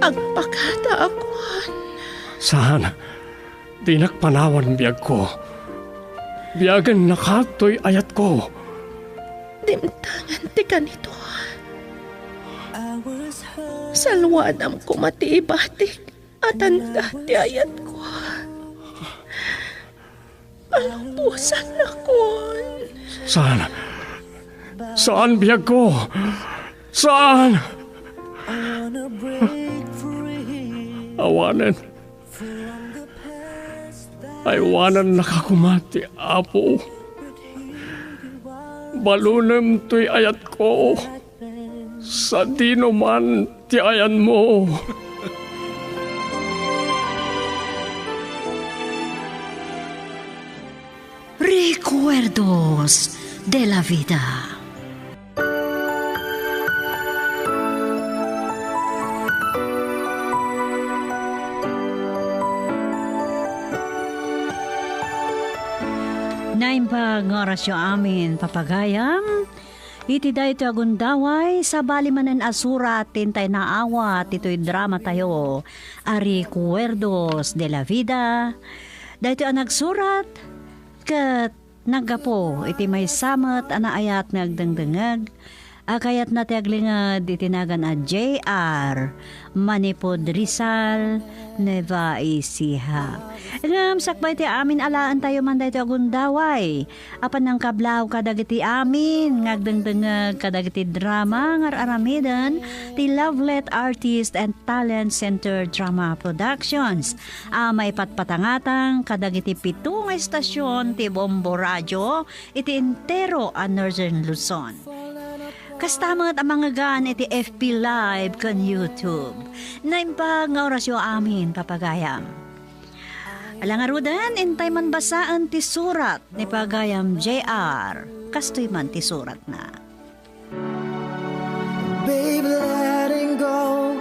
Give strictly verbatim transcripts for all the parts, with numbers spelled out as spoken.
Agpakada a kuan. Saan, dinak panawan biagko. Biagennaka toy ayatko. Dimtengen ti kanito. Salwadam koma ti ibatik a tanda ti ayatko. Palubosanakon. Saan? Saan, biagko? Saan? Awanen. Aywanannaka koma ti Apo. Balonem toy ayatko. Sadino man ti ayanmo. Recuerdos de la Vida. Naimbag nga orasyo amin, papagayam. Iti daytoy a gundaway, sabali manen a surat ti intay naawat ditoy dramatayo a Recuerdos de la Vida. Daytoy a nagsurat ket naggapu iti maysa met a naayat nga agdengdengngeg a kayatna ti aglinged iti nagan a J R manipud Rizal, Nueva Ecija. Ngem sakbay ti amin alaentayo man daytoy a gundaway, a pannangkablaaw kadagiti amin nga agdengdengngeg kadagiti drama nga ar-aramiden ti Lovelet Artist and Talent Center Drama Productions a maipatpatangatang kadagiti pito nga istasyon ti Bombo Radio iti entero a Northern Luzon. Kasta met a mangngegan iti F B Live ken YouTube. Naimbag nga orasyo amin, papagayam. Ala ngaruden, intay man basaen ti surat ni pagayam J R. Kastoy man ti suratna. Babe, letting go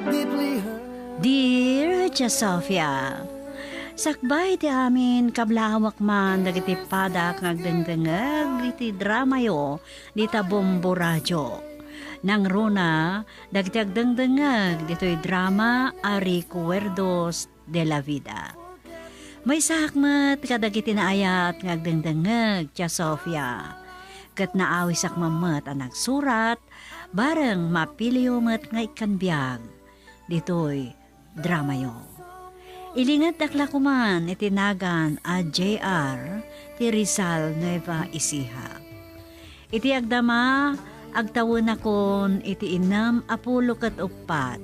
deeply hurt. Dear Tia Sofia, sakbay ti amin, kablaawak man dagiti padak nga agdengdengngeg iti dramayo dita Bombo Radio. Nangruna dagiti agdengdengngeg ditoy drama a Recuerdos de la Vida. Maysaak met kadagiti naayat nga agdengdengngeg, Tia Sofia, ket naawisak man met a nagsurat, bareng mapiliyo met nga ikkan biag ditoy dramayo. Ilingedak la koman iti nagan a J R ti Rizal, Nueva Ecija. Iti agdama, agtawenakon iti innem a pulo ket uppat.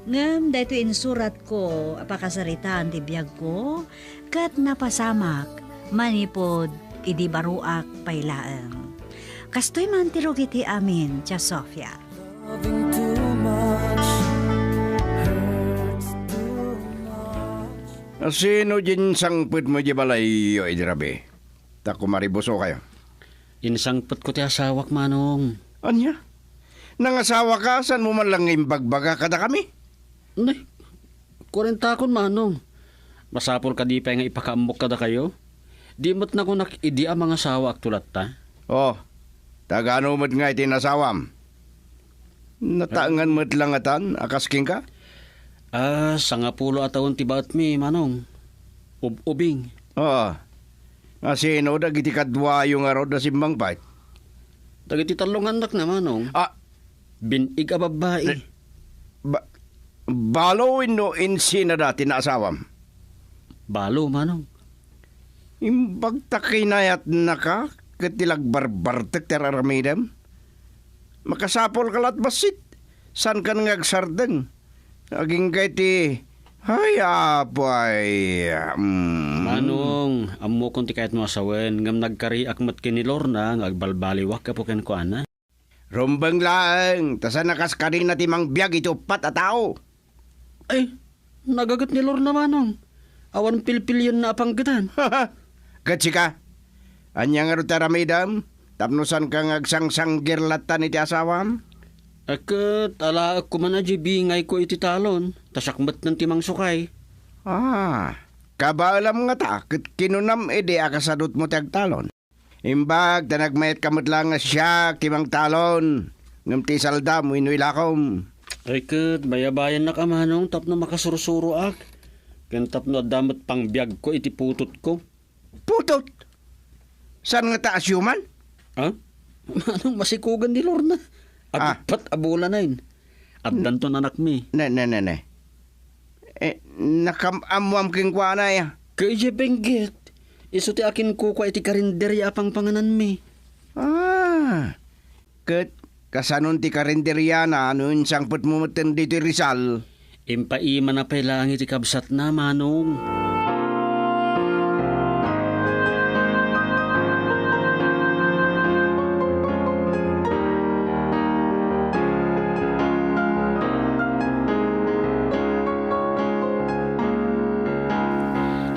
Ngem daytoy insuratko a pakasaritaan ti biagko ket napasamak manipud idi baroak pay laeng. Kastoy man ti rugi ti amin, Tia Sofia. Loving too much hurts too much. Sino diay insangpetmo idiay balayyo idi rabii? Ta kumaribusokayo. Insangpetko ti asawak, Manong. Ania? Nangasawaka, saanmo man laeng nga imbagbaga kadakami? Nay, kuarentakon, Manong. Masapul kadi pay nga ipakaammok kadakayo? Di met nakunak idi a mangasawaak to latta. Oh, tagano met ngay ti nasawam? Nataengan met la ngatan a kas kenka? Ah, sangapulo a tawen ti baetmi, Manong. Ub-ubing. Oo. Asino dagiti kaduayo ngarud a simmangpet? Dagiti tallo nga annakna, Manong. Ah. Bin-ig a babbai. Ba-, balo wenno insinada ti naasawam? Balo, Manong. Imbag ta kinayatnaka ket ti lagbarbartek ti ar-aramidem? Makasapulka la't bassit, saankan nga agsardeng. Agingga iti, ay, apay, mm. Manong, ammokon ti kayatmo a sawen, ngem nagkariak met ken ni Lorna nga agbalbaliwak gapu kenkuana. Rumbeng laeng, ta saan a kas kanina ti mangbiag iti uppat a tao. Ay, nagaget ni Lorna, Manong. Awan pilpilienna a panggetan. Ket sika, ania ngarud ti aramidem tapno saanka nga agsangsanggir lattan iti asawam? Ket alaek koman a di bingayko iti talon, ta siak metten ti mangsukay. Ah, kabaelam ngata ket kinunam idi a kasadutmo ti agtalon? Imbag ta nagmayetka met laeng a siak ti mangtalon, ngem ti isaldam wenno ilakom. Ay ket, bayabayannak a manong tapno makasursuroak, ken tapno adda met pangbiagko iti putotko. Putot? Saan ngata a siuman? Ha? Manong masikugan ni Lorna. Ah. Agpat a bulan ayn. Addanton anakmi. Ne, ne, ne, ne. Eh, nakam-ammoam kenkuana, ya? Ket idiay benggit, isu ti akinkukua iti karinderia a pangpangananmi. Ah. Ket kasanon ti karinderiana no insangpetmo metten ditoy Rizal? Impaimana pay laeng iti kabsatna, manong.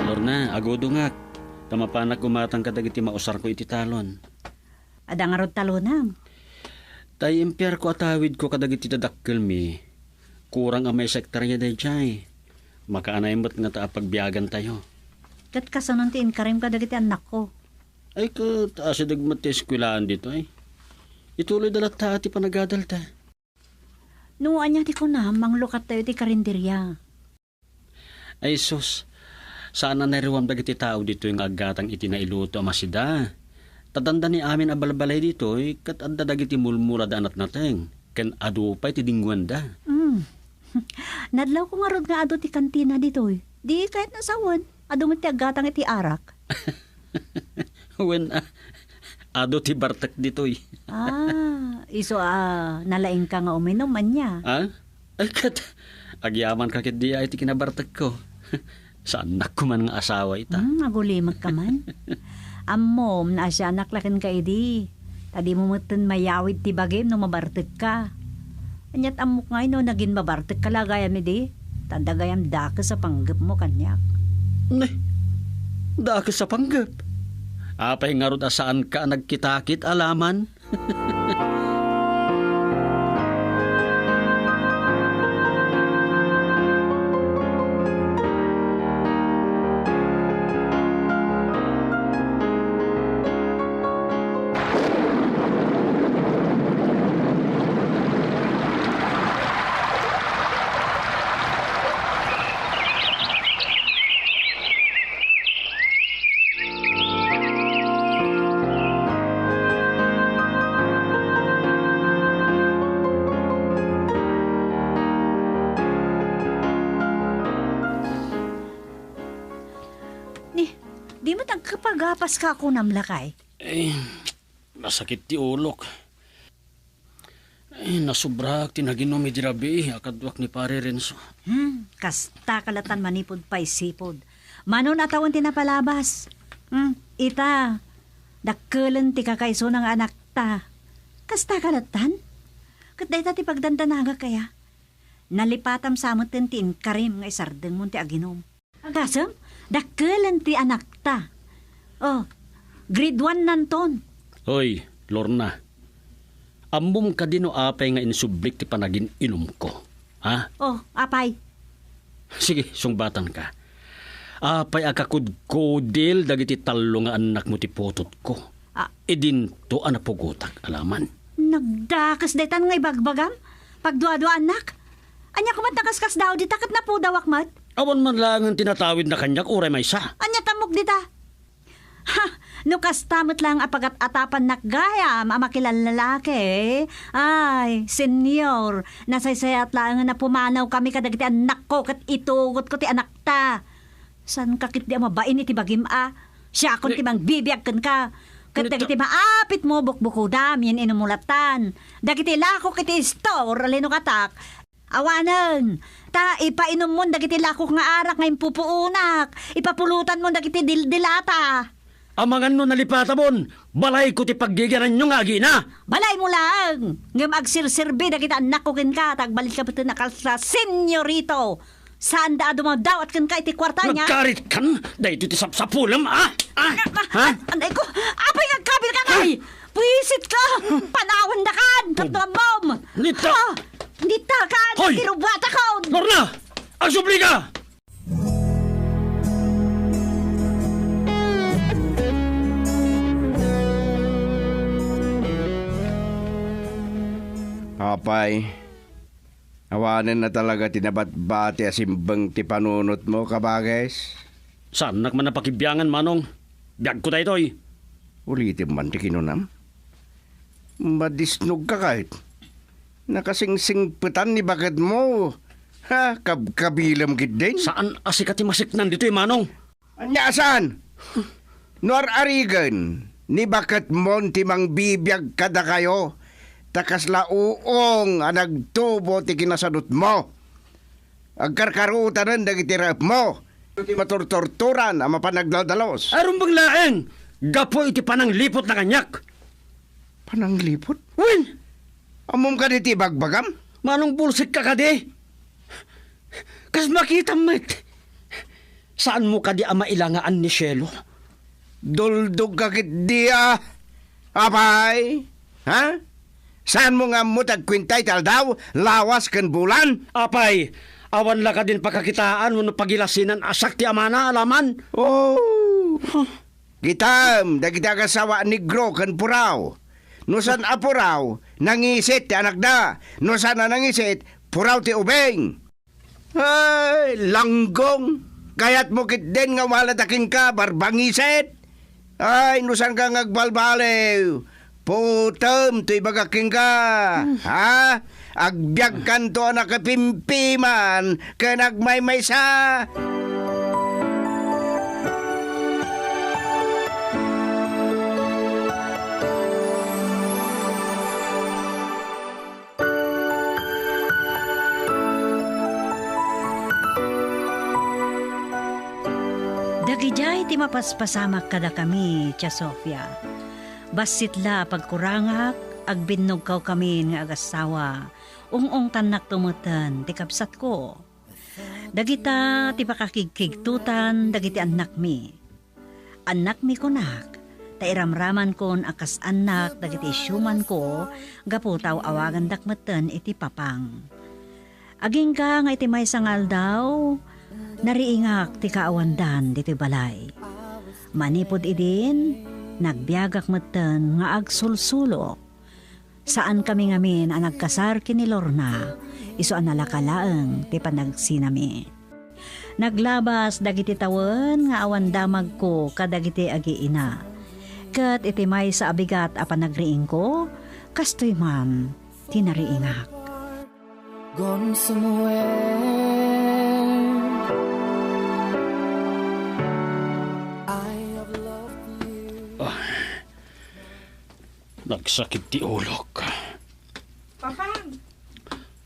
Lorna, agudongak, ta mapanak gumatang kadagiti mausarko iti talon. Adda ngarud talonam? Tay imperko a tawidko kadagiti dadakkelmi. Kurang a maysa hektaria daydiay. Makaanay met ngata a pagbiagantayo. Ket kasanon ti inkarim kadagiti annakko? Ay, ket asideg met ti eskuelaan ditoy. Ituloyda latta ti panagadalda. No ania ti kunam, manglukattayo ti karinderia. Ay sus, saan a nairuam dagiti tao ditoy nga aggatang iti nailuto a masida. Ta dandani amin a balbalay ditoy, ket adda dagiti mulmulada a natnateng, ken adu pay ti dinguanda. Mm. Nadlawko ngarud nga adu ti kantina ditoy. Di kayatna sawen, adu met ti aggatang iti arak. Wen, ah, adu ti bartek ditoy. Ah, isu a nalaingka nga uminom, ania? Ah? Ay, ket, agyamanka ketdi iti kinabartekko. Saannak koman nga asawa ita. Hmm, agulimekka man. Ammom, naasianak la kenka idi. Ta dimo metten mayawid ti bagim no mabartekka. Aniat ammok ngay no nagin mabartekka la gayam idi? Ta adda gayam dakes a panggepmo kaniak. Ne, dakes a panggep? Apay ngarud a saanka a nagkitakit a laman? Ni, di met agkapagapaska a kunam, lakay? Eh, nasakit ti ulok. Ay, nasobraak ti naginom idi rabii a kaduak ni Pare Renzo. Hmm, kasta ka latan manipud pay sipud. Manon a tawen ti napalabas. Hmm, ita, dakkelen ti kakaisuna nga anakta. Kasta ka latan? Ket dayta ti pagdandanagak aya? Nalipatam sa metten ti inkarim nga isardengmon ti aginom. Agasem, dakkelen ti anakta. Oh, grade one nanton. Oy, Lorna. Ammom kadi no apay nga insublik ti panagin-inumko? Ha? Oh, apay? Sige, sungbatanka. Apay a kakudkudil dagiti tallo nga annakmo ti putotko? Ah. Idinto a napugotak a laman. Nagdakes daytan nga ibagbagam? Pagduaduaannak? Ania koma ta kaskasdaaw dita ket napudawak met? Awan man laengen ti natawidna kaniak uray maysa. Ania tammok dita? Ha! No kasta met laeng a pagat-atapannak gayam a makilallalaki, ay, Señor, nasaysayat laengen a pumanawkami kadagiti annakko ket itugotko ti anakta. Saanka ketdi a mabain iti bagim a? Siakon ti mangbibiag kenka. Ket dagiti maapitmo, bukbukodam, yen-inummo latan. Dagiti lakok iti istor a linukatak, awanen. Ta ipainummon dagiti lakok nga arak nga impupuonak. Ipapulotanmon dagiti dildilata. Amangan no nalipatamon, balayko ti paggigiananyo nga agina. Balaymo laeng. Ngem agserserbi dagiti annakko kenka, ta agbalitka metten a kalsa, senyorito. Saanda a dumawdawat kenka iti kuarta, ania? Nagkaritkan? Daytoy ti sapsapulem, ah? Ah? Ha? Anay ko, apay nga agkabilka, ay! Buisit ka! Panawandakan! Pagtuambom! Nita! Ah! Nita ka! Hoy! Natirubuatakon! Lorna! Agsublika! Apay, Awanen na talaga ti nabatbati a simbeng ti panunotmo, kabages? Saannak man a pakibiangan, Manong. Biagko daytoy. Ulitem man ti kinunam. Madisnogka ket. Nakasingsingpetan ni baketmo. Ha, kabkabilem ketdin? Saan a sika ti masiknan ditoy, Manong. Ania a saan? No ar-arigen, ni baketmon ti mangbibiag kadakayo, ta kasla uong a nagtubo ti kinasadutmo. Agkarkarotanen dagiti raepmo, ti maturturturan a mapan nagdaldalos. Arumbeng laeng, gapu iti panangliput na kaniak. Panangliput? Wen! Ammom kadi ti ibagbagam? Manong bulsekka kadi? Kas makitam met. Saanmo kadi a mailangaan ni sielo? Duldogka ketdi a, apay? Ha? Saanmo nga ammo ti agkuenta iti aldaw, lawas ken bulan? Apay, awan la kadin pakakitaan wenno pagilasinan a siak ti amana a laman? Oh. Huh. Kitam, dagiti agassawa a negro ken puraw. No saan a puraw, nangisit ti anakda. No saan a nangisit, puraw ti ubing. Ay, langgong! Kayatmo ketdin nga umalata kenka, barbangiset! Ay, no saanka nga agbalbaliw, putem ti ibagak kenka, ha? Agbiagkanto a nakapimpiman ken agmaymaysa. Dagidiay ti mapaspasamak kadakami, Tia Sofia. Bassit la a pagkurangak, agbinnogkawkamin nga agassawa, ung-ungtannakto metten ti kabsatko. Dagita ti pakakigkigtotan dagiti annakmi. Annakmi kunak, ta iramramankon a kas annak dagiti isyumanko gapu ta aw-awagandak metten iti papang. Agingga nga iti maysa nga aldaw, nariingak ti kaawandan ditoy balay. Manipud idin, nagbiagak metten nga agsulsulok. Saankami ngamin a nagkasar ken ni Lorna, isu a nalaka laeng ti panagsinami. Naglabas dagiti tawen nga awan damagko kadagiti agiina. Ket iti maysa a bigat a panagriingko, kastoy man ti nariingak. Gone somewhere. I have loved you. Ah. Nagsakit ti ulok. Papang,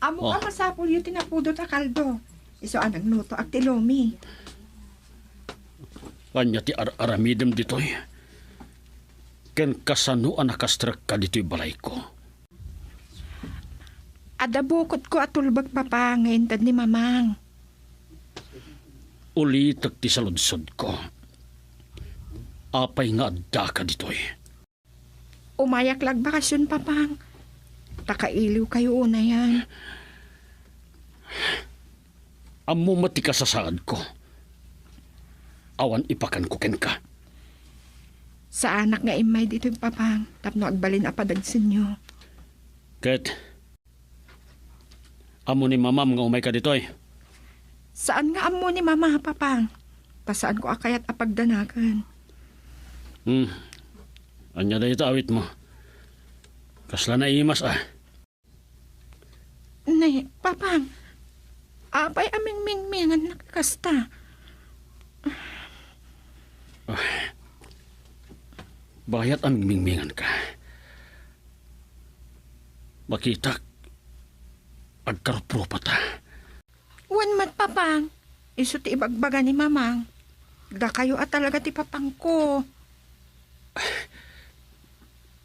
amo a masapulyo ti napudot a kaldo. Isu a naglutoak ti lumi. Ania ti ar-aramidem ditoy? Ken kasano a nakastrekka ditoy balayko? Adda bukotko a tulbek, Papa, nga inted ni Mamang. Ulitek ti saludsodko. Apay nga addaka ditoy? Umayak la agbakasyon, Papang. Ta kailiwkayo unayen. Ammom met ti kasasaadko. Awan ipakanko kenka. Saanak nga immay ditoy, Papang, tapno agbalin a padagsenyo. Ket ammo ni Mamam nga umayka ditoy? Saan nga ammo ni Mama, Papang. Ta saanko a kayat a pagdanagen. Hmm. Ania dayta awitmo? Kasla naimas, a. Ne, Papang. Apay a mingmingmingannak kasta? Ah. Bayat a mingmingminganka. Makitak, agkaruprupata. Wen met, Papang, isu ti ibagbaga ni Mamang. Dakayo a talaga ti papangko.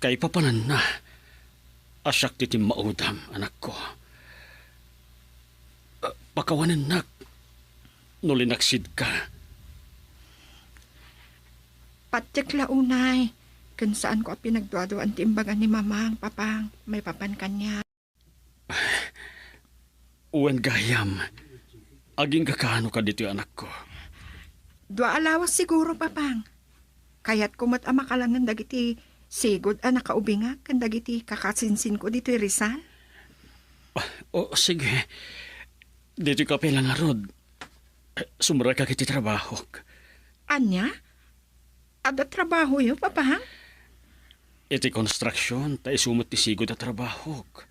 Kaipapananna a siak ti timmaudam, anakko. Pakawanennak no linaksidka. Patiek la unay, ken saanko a pinagduaduan ti imbaga ni Mamang, Papang, maipapan kaniak. Wen gayam, agingga kano kaditoy, anakko? Dua a lawas siguro, Papang. Kayatko met a makalangen dagiti sigud a nakaubingak ken dagiti kakasinsinko ditoy Rizal. O, sige. Ditoy ka pay la ngarud. Sumrekak iti trabahok. Ania? Adda trabahoyo, Papang? Iti konstruksion, ta isu met ti sigud a trabahok.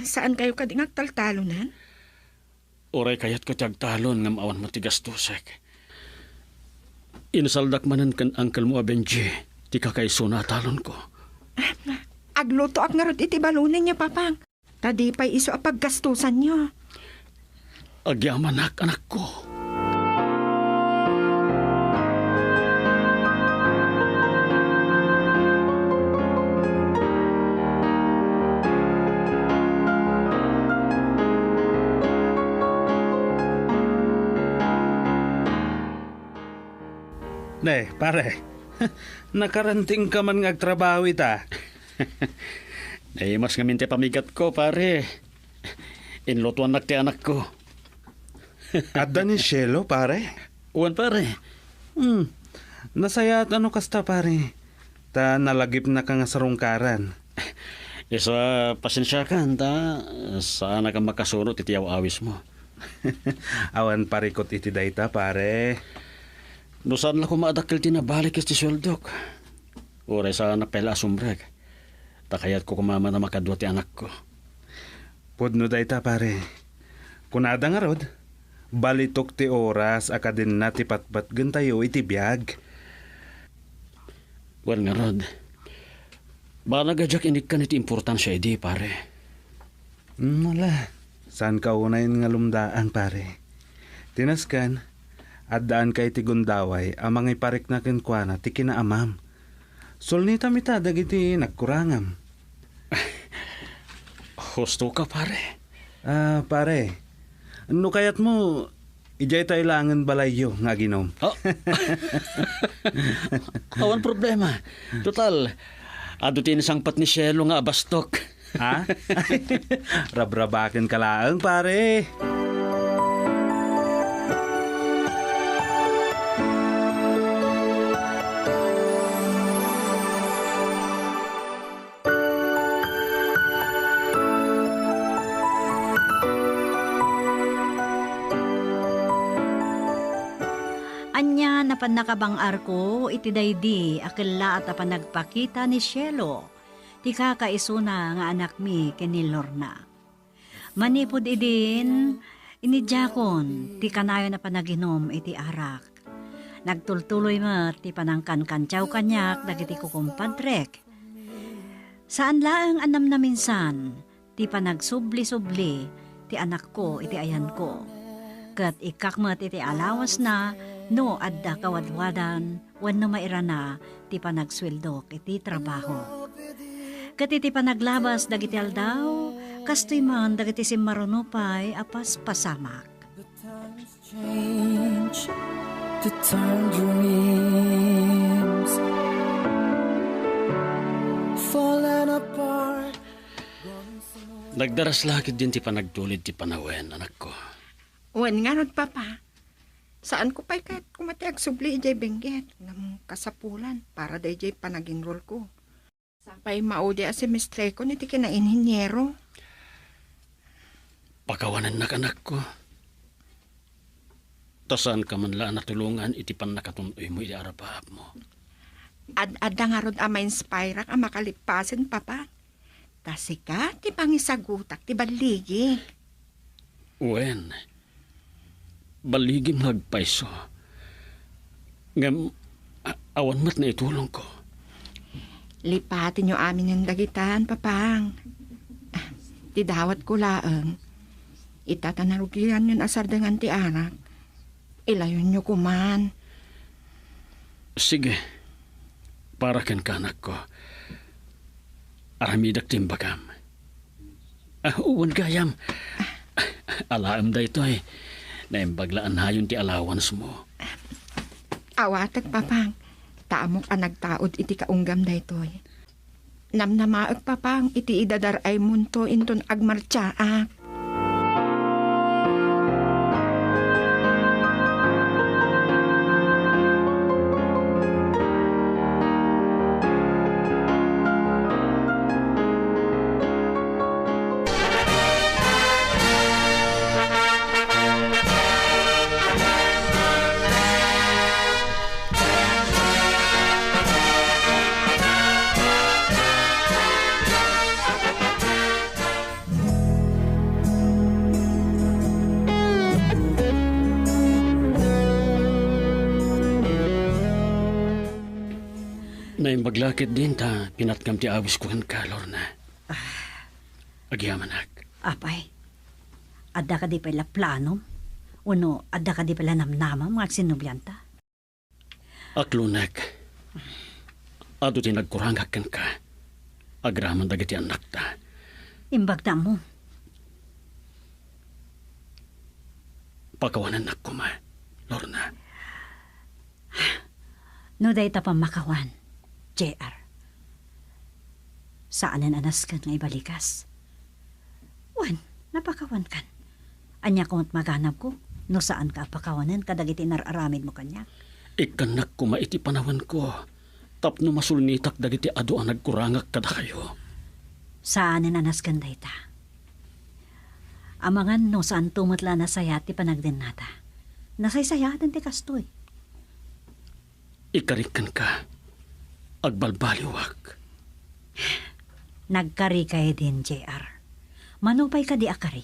Saankayo kadi nga agtaltalonen? Uray kayatko ti agtalon ngem awan met ti gastosek. Insaldak manen ken uncle mo a Benji ti kakaisuna a talonko. Aglutoak ngarud iti balonenyo, Papang. Ta di pay isu a paggastosanyo. Agyamanak, anakko. Ne, pare. Nakarantingka man nga agtrabaho ita. Naimas ngamin ti pamigatko, pare. Inlutoannak ti anakko. Adda ni Cielo, pare? Wen, pare. Hmm. Nasayaat no kasta, pare. Ta nalagipnaka nga sarungkaran. Isu a, pasensiakan, ta saanak a makasurot iti aw-awismo. Awan parikut iti dayta, pare. No saan la koma a dakkel ti nabalik iti sueldok. Uray saanak pay la a sumrek. Ta kayatko koma man a makadua ti anakko. Pudno dayta, pare. Kunada ngarud, balitok ti oras a kadinna ti patpatgentayo iti biag. Wen ngarud, banag a diak inikkan iti importansia idi, pare. Hmm, ala, saanka unay nga lumdaan, pare. Ti nasken, addaanka iti gundaway a mangiparikna kenkuana ti kinaamam. Sulnitam ita dagiti nagkurangam. Husto ka, pare. Ah, pare, no kayatmo, idiay tayo laengen balayyo nga aginom. Ah. Awan problema. Total, adu ti insangpet ni Cielo nga abastok. Ha? Rabrabaken ka laeng, pare. Ania napan nakabang-arko iti daydi a kellaat a panagpakita ni Cielo, ti kakaisuna nga anakmi ken ni Lorna. Manipud idin, inidiakon ti kanayon a panaginum iti arak. Nagtultuloy met ti panangkankantiaw kaniak dagiti kukumpadrek. Saan laeng a namnaminsan ti panagsubli-subli ti anakko iti ayanko. Ket ikkak met iti alawasna no adda kawadwadan wenno mairana ti panagsueldok iti trabaho. Ket iti panaglabas dagiti aldaw, kastoy man dagiti simmaruno pay a paspasamak. Change the time dreams falling apart. Nagdaras la ketdin ti panagtulid ti panawen, anakko. Wen ngarud, Papa. Saanko pay ket koma ti agsubli idiay Benguet ngem kasapulan para daydiay panaginrolko. Sapay maudi a semestrekon iti kinainhiniero. Pakawanennak, anakko. Ta saanka man la a natulongan iti pannakatun-oymo iti arapaapmo. Ad-adda ngarud a ma-inspireak a makalippasen, Papa. Ta sika ti pangisagutak ti balligik. Wen, balligim nga agpayso. Ngem, a-, awan met naitulongko. Lipatenyo aminen dagitan, Papang. Ti dawatko laeng, ita ta narugianyon a sardengan ti arak, ilayonyo koman. Sige, para kenka, anakko. Aramidak ti imbagam. Ah, wen gayam. Alaem daytoy. Naimbag la a nayon ti allowance mo. Awatek, Papang. Ta ammok a nagtaud iti kaunggam daytoy. Namnamaek, Papang, iti idadar-aymonto inton agmartsaak. Imbag la ketdin ta pinatkam ti awisko kenka, Lorna. Ah. Agyamanak. Apay, adda kadi pay la planom? Wenno adda kadi pay la namnamam nga agsinnublianta? Aklonek, adu ti nagkurangak kenka agraman dagiti annakta. Imbag ta ammom. Pakawanennak koma, Lorna. No dayta pammakawan, J R, saanen a nasken nga ibalikas. Wen, napakawankan. Ania koma ti maganabko no saanka a pakawanen kadagiti inar-aramidmo kaniak? Ikkannak koma iti panawenko tapno masulnitak dagiti adu a nagkurangak kadakayo. Saanen a nasken dayta. Amangan no saanto met la a nasayaat ti panagdennata. Nasaysayaaten ti kastoy. Ikarik kenka. Agbalbaliwak. Nagkari kayadin, J R. Mano pay kadi a kari?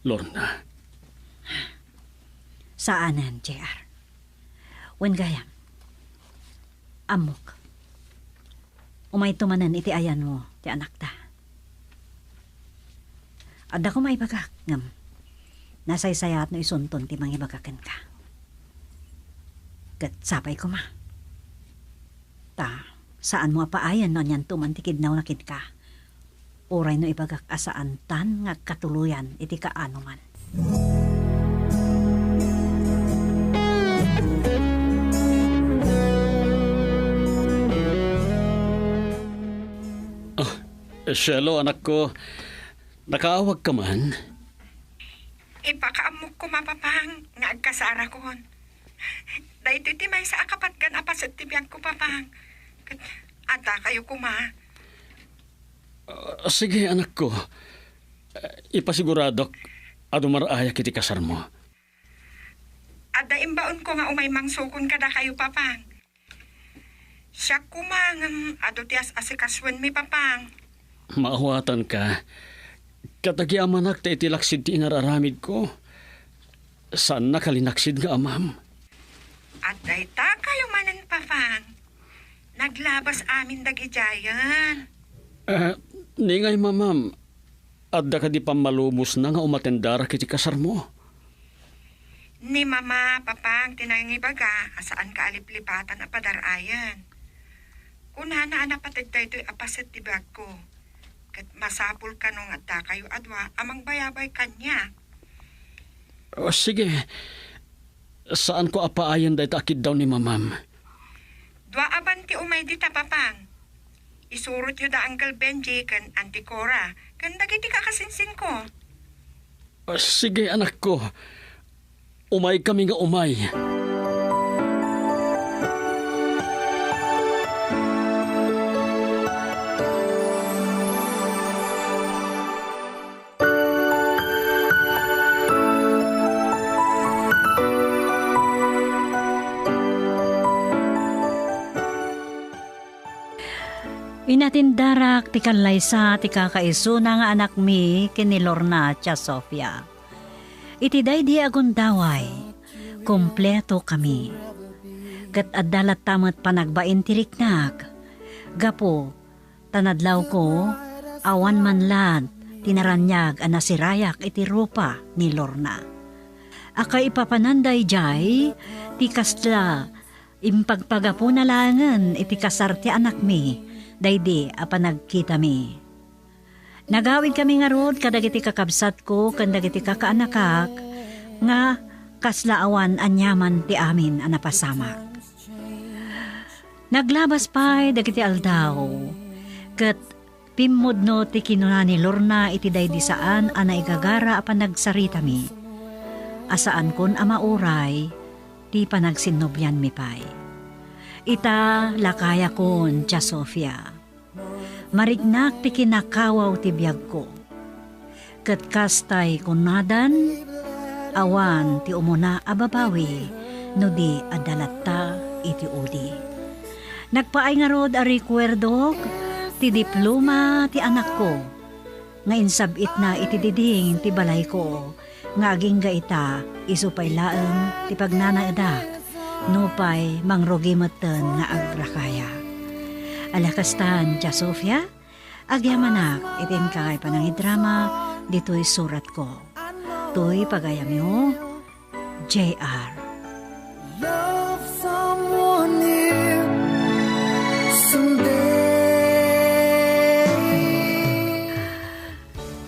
Lorna. Saanen, J R. Wen gayam, ammok. Umayto manen iti ayanmo ti anakta. Adda koma ibagak, ngem nasaysayaat no isunton ti mangibaga kenka. Ket sapay koma. Ta, saanmo a paayen no anianto man ti kidnawna kenka. Uray no ibagak a saantan nga agkatuloyan iti kaanoman. Ah, Cielo, anakko, nakaawagka man? Ipakaammok koma, Papang, nga agkasarakon. Daytoy ti maysa a kapatgan a paset ti biagko, Papang. Ket adda kayo koma. Ah, sige, anakko. Ah, ipasiguradok a dumarayak iti kasarmo. Adda imbaonko nga umay mangsukon kadakayo, Papang. Siak koma ngem adu ti as-asikasuenmi, Papang. Maawatanka. Ket agyamanak ta iti laksid ti inar-aramidko, saannak a linaksid nga amam. Adda itakayo manen, Papang. Naglabas amin dagidiayen. Ah, ni ngay mamam, adda kadi pammalubosna nga umatendarak iti kasarmo? Ni Mama, Papang, ti nangibaga a saanka a liplipatan a padar-ayen. Kunana a napated daytoy a paset ti biagko. Ket masapul kano nga addakayo a dua a mangbayabay kaniak. O, sige. Saanko a paayen dayta a kiddaw ni Mamam. Dua a ban ti umay dita, Papang. Isurotyo da Uncle Benji ken Auntie Cora ken dagiti kakasinsinko. Ah, sige, anakko. Umaykami nga umay. Inatindarak ti kallaysa ti kakaisuna nga anakmi ken ni Lorna tia Sofia. Iti daydi a gundaway, kompletokami. Ket adda latta met panagbain ti riknak, gapu ta nadlawko, awan man laeng ti naraniag a nasirayak iti rupa ni Lorna. Akaipapanan daydiay ti kasla impagpagapuna laengen iti kasar ti anakmi daydi a panagkitami. Nagawidkami ngarud kadagiti kakabsatko ken dagiti kakaanakak nga kasla awan aniaman ti amin a napasamak. Naglabas pay dagiti aldaw, ket pimmudno ti kinuna ni Lorna iti daydi saan a naigagara a panagsaritami, a saankon a mauray ti panagsinnublianmi pay. Ita, lakayakon, tia Sofia. Mariknak ti kinakawaw ti biagko. Ket kastay kunadan, awan ti umuna a babawi no di adda latta iti udi. Nagpaay ngarud a rekuerdok ti diploma ti anakko nga insab-itna iti diding ti balayko nga agingga ita isu pay laeng ti pagnanaedak nupay mangrugi metten nga agrakaya. Ala kastan, Tia Sofia, agyamanak iti inkay panangidrama ditoy suratko. Toy pagayamyo, J R. Love someone new someday.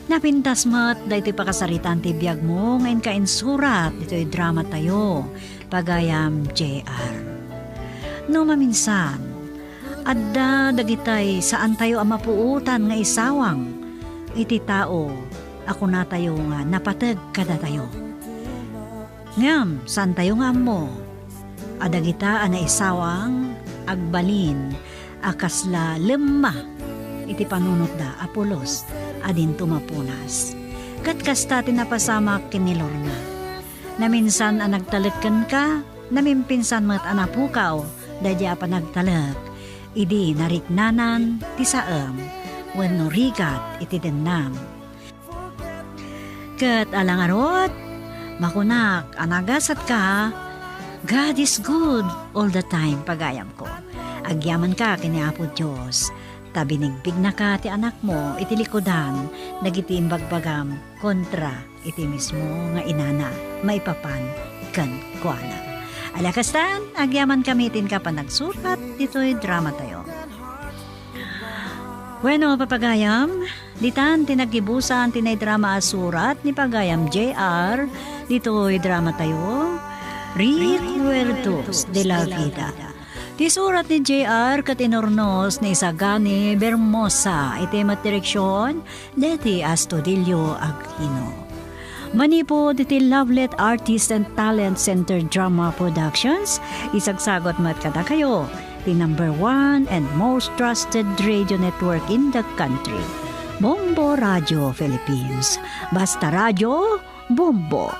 Napintas met daytoy pakasaritaan ti biagmo nga inka insurat ditoy dramatayo, pagayam J R. No maminsan, adda dagitay saantayo a mapuotan nga isawang iti tao a kunatayo nga napateg kadatayo. Ngem saantayo nga ammo a dagita a naisawang agbalin a kasla lemma iti panunotda a pulos a dinto mapunas. Ket kasta ti napasamak ken ni Lorna. Naminsan a nagtalek kenka, namimpinsan met a napukaw daydi a panagtalek idi nariknanan ti saem wenno rigat iti dennam. Ket ala ngarud, makunak a nagasatka, God is good all the time, pagayamko. Agyamanka ken ni Apo Dios, ta binigbignaka ti anakmo iti likudan dagiti imbagbagam kontra iti mismo nga inana maipapan kenkuana. Ala kastan, agyamankami ti inka panagsurat ditoy dramatayo. Bueno, papagayam, ditan ti naggibusan ti naidrama a surat ni pagayam J R ditoy dramatayo, Recuerdos de la Vida. Ti surat ni J R ket inurnos ni Isagani Bermosa iti met direksion, Leti Astudillo Aquino. Manipud iti Lovelet Artist and Talent Center Drama Productions, isagsagot met kadakayo ti number one and most trusted radio network in the country, Bombo Radio Philippines. Basta Radio, Bombo.